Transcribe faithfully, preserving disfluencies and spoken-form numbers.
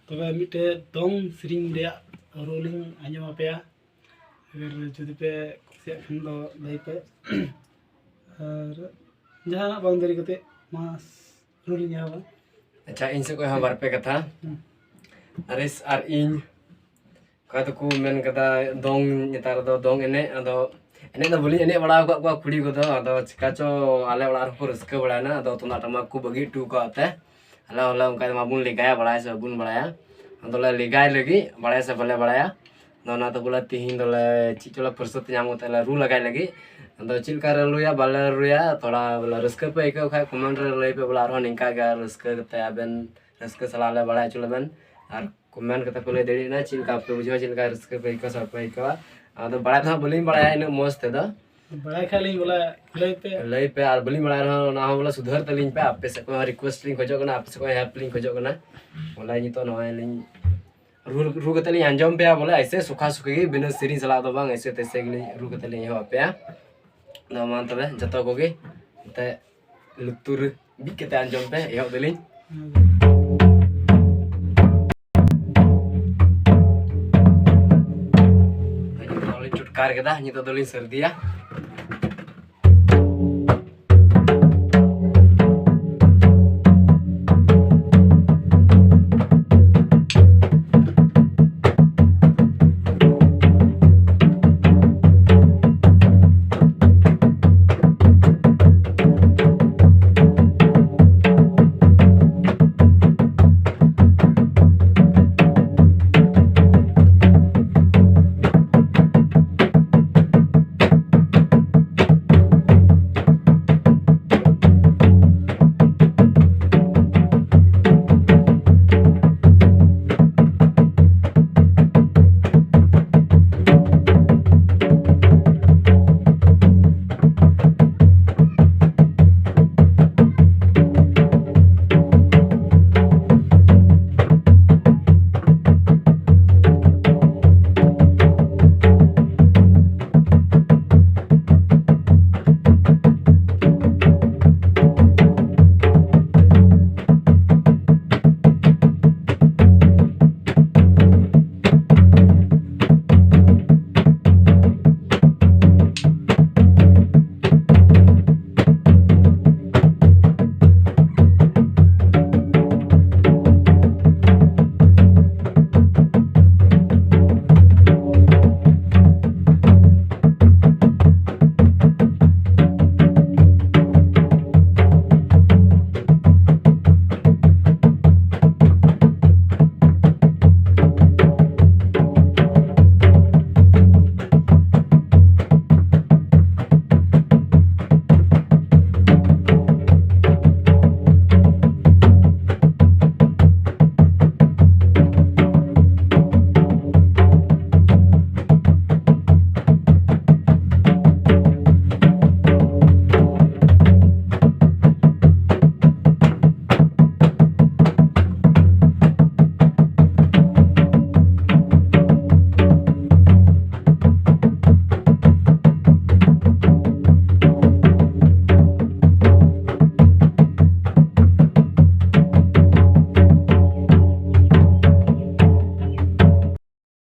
ᱛᱚᱵᱮ ᱢᱤᱫᱴᱮᱡ ᱫᱚᱝ ᱥᱮᱨᱮᱧ ᱨᱮᱭᱟᱜ ᱨᱩ ᱞᱤᱧ ᱟᱸᱡᱚᱢ ᱟᱯᱮᱭᱟ᱾ ᱟᱨ ᱡᱩᱫᱤ ᱯᱮ ᱠᱩᱥᱤᱭᱟᱜ ᱠᱷᱟᱱ ᱫᱚ ᱞᱟᱹᱭ ᱯᱮ᱾ ᱟᱨ ᱡᱟᱦᱟᱱᱟᱜ ᱵᱟᱝ ᱫᱮᱨᱤ ᱠᱟᱛᱮ ᱢᱟ ᱨᱩ ᱞᱤᱧ ᱮᱦᱚᱵᱟ᱾ ᱟᱪᱪᱷᱟ, ᱤᱧ ᱥᱮᱫ ᱠᱷᱚᱱ ᱦᱚᱸ ᱵᱟᱨ ᱯᱮ ᱠᱟᱛᱷᱟ᱾ ᱦᱩᱸ᱾ ᱟᱨᱮᱥ ᱟᱨ ᱤᱧ ᱚᱠᱟ ᱫᱚᱠᱚ ᱢᱮᱱ ᱠᱟᱫᱟ, ᱫᱚᱝ ᱱᱮᱛᱟᱨ ᱫᱚ ᱫᱚᱝ ᱮᱱᱮᱡ, ᱟᱫᱚ ᱮᱱᱮᱡ ᱫᱚ ᱵᱟᱹᱞᱤᱧ ᱮᱱᱮᱡ ᱵᱟᱲᱟ ᱟᱠᱟᱫ ᱠᱚᱣᱟ ᱠᱩᱲᱤ ᱠᱚᱫᱚ, ᱟᱫᱚ ᱪᱤᱠᱟ ᱪᱚ ᱟᱞᱮ ᱚᱲᱟᱜ ᱨᱮᱦᱚᱸ ᱠᱚ ᱨᱟᱹᱥᱠᱟᱹ ᱵᱟᱲᱟᱭᱮᱱᱟ, ᱟᱫᱚ ᱛᱩᱢᱫᱟᱜ ᱴᱟᱢᱟᱠ ᱠᱚ ᱵᱟᱹᱜᱤ ᱦᱚᱴᱚ ᱠᱟᱜ ᱛᱮ ᱟᱞᱮ ᱦᱚᱸᱞᱮ ᱚᱱᱠᱟ ᱢᱟᱵᱚᱱ ᱞᱮᱜᱟᱭᱟ, ᱵᱟᱲᱟᱭ ᱥᱮ ᱵᱟᱵᱚᱱ ᱵᱟᱲᱟᱭᱟ, ᱟᱫᱚᱞᱮ ᱞᱮᱜᱟᱭ ᱞᱟᱹᱜᱤᱫ, ᱵᱟᱲᱟᱭ ᱥᱮ ᱵᱟᱞᱮ ᱵᱟᱲᱟᱭᱟ᱾ ᱟᱫᱚ ᱚᱱᱟᱛᱮ ᱵᱚᱞᱮ ᱛᱤᱦᱤᱧ ᱫᱚᱞᱮ ᱪᱮᱫ ᱪᱚᱞᱮ ᱯᱷᱩᱨᱥᱚᱛ ᱧᱟᱢ ᱠᱟᱛᱮ ᱞᱮ ᱨᱩ ᱞᱟᱜᱟᱭ ᱞᱟᱹᱜᱤᱫ᱾ ᱟᱫᱚ ᱪᱮᱫ ᱞᱮᱠᱟ ᱞᱮ ᱨᱩᱭᱟ ᱵᱟᱞᱮ ᱨᱩᱭᱟ, ᱛᱷᱚᱲᱟ ᱵᱚᱞᱮ ᱨᱟᱹᱥᱠᱟᱹ ᱯᱮ ᱟᱹᱭᱠᱟᱹᱣ ᱠᱷᱟᱡ ᱠᱚᱢᱮᱱᱴ ᱨᱮ ᱞᱟᱹᱭ ᱯᱮ, ᱵᱚᱞᱮ ᱟᱨᱦᱚᱸ ᱱᱤᱝᱠᱟ ᱜᱮ ᱨᱟᱹᱥᱠᱟᱹ ᱠᱟᱛᱮ ᱟᱵᱮᱱ ᱨᱟᱹᱥᱠᱟᱹ ᱥᱟᱞᱟᱜ ᱞᱮ ᱵᱟᱲᱟᱭ ᱦᱚᱪᱚ ᱞᱮᱵᱮᱱ᱾ ᱟᱨ ᱠᱚᱢᱮᱱᱴ ᱠᱟᱛᱮ ᱯᱮ ᱞᱟᱹᱭ ᱫᱟᱲᱮᱭᱟᱜᱼᱟ ᱪᱮᱫ ᱞᱮᱠᱟ ᱯᱮ ᱵᱩᱡᱷᱟᱹᱣᱟ, ᱪᱮᱫ ᱞᱮᱠᱟ ᱨᱟᱹᱥᱠᱟᱹ ᱯᱮ ᱟᱹᱭᱠᱟᱹᱣᱟ ᱥᱮ ᱵᱟᱯᱮ ᱟᱹᱭᱠᱟᱹᱣᱟ᱾ ᱟᱫᱚ ᱵᱟᱲᱟᱭ ᱫᱚ ᱦᱟᱸᱜ ᱵᱟᱹᱞᱤᱧ ᱵᱟᱲᱟᱭᱟ ᱤᱱᱟᱹᱜ ᱢᱚᱡᱽ ᱛᱮᱫᱚ᱾ ᱵᱟᱲᱟᱭ ᱠᱷᱟᱡ ᱞᱤᱧ ᱵᱚᱞᱮ ᱞᱟᱹᱭ ᱯᱮ᱾ ᱞᱟᱹᱭ ᱯᱮ, ᱟᱨ ᱵᱟᱹᱞᱤᱧ ᱵᱟᱲᱟᱭ ᱨᱮᱦᱚᱸ ᱚᱱᱟ ᱦᱚᱸ ᱵᱚᱞᱮ ᱥᱩᱫᱷᱟᱹᱨ ᱛᱟᱹᱞᱤᱧ ᱯᱮ᱾ ᱟᱯᱮ ᱥᱮᱫ ᱠᱷᱚᱱ ᱦᱚᱸ ᱨᱤᱠᱩᱭᱮᱥᱴ ᱞᱤᱧ ᱠᱷᱚᱡᱚᱜ ᱠᱟᱱᱟ, ᱟᱯᱮ ᱥᱮᱫ ᱠᱷᱚᱱ ᱦᱮᱞᱯ ᱞᱤᱧ ᱠᱷᱚᱡᱚᱜ ᱠᱟᱱᱟ᱾ ᱵᱚᱞᱮ ᱱᱤᱛᱚᱜ ᱱᱚᱜᱼᱚᱭ ᱞᱤᱧ ᱨᱩ ᱨᱩ ᱠᱟᱛᱮ ᱞᱤᱧ ᱟᱸᱡᱚᱢ ᱯᱮᱭᱟ, ᱵᱚᱞᱮ ᱮᱭᱥᱮ ᱥᱩᱠᱷᱟ ᱥᱩᱠᱷᱤ ᱜᱮ, ᱵᱤᱱᱟᱹ ᱥᱮᱨᱮᱧ ᱥᱟᱞᱟᱜ ᱫᱚ ᱵᱟᱝ, ᱮᱭᱥᱮ ᱛᱮᱥᱮ ᱜᱮᱞᱤᱧ ᱨᱩ ᱠᱟᱛᱮ ᱞᱤᱧ ᱮᱦᱚᱵ ᱟᱯᱮᱭᱟ᱾ ᱟᱫᱚ ᱢᱟ ᱛᱚᱵᱮ ᱡᱚᱛᱚ ᱠᱚᱜᱮ ᱮᱱᱛᱮ ᱞᱩᱛᱩᱨ ᱵᱤᱫ ᱠᱟᱛᱮ ᱟᱸᱡᱚᱢ ᱯᱮ, ᱮᱦᱚᱵ ᱫᱟᱞᱤᱧ᱾ ᱱᱤᱛᱚᱜ ᱫᱚᱞᱤᱧ ᱪᱩᱴᱠᱟᱨ ᱠᱮᱫᱟ, ᱱᱤᱛᱚᱜ ᱫᱚᱞᱤᱧ ᱥᱟᱹᱨᱫᱤᱭᱟ᱾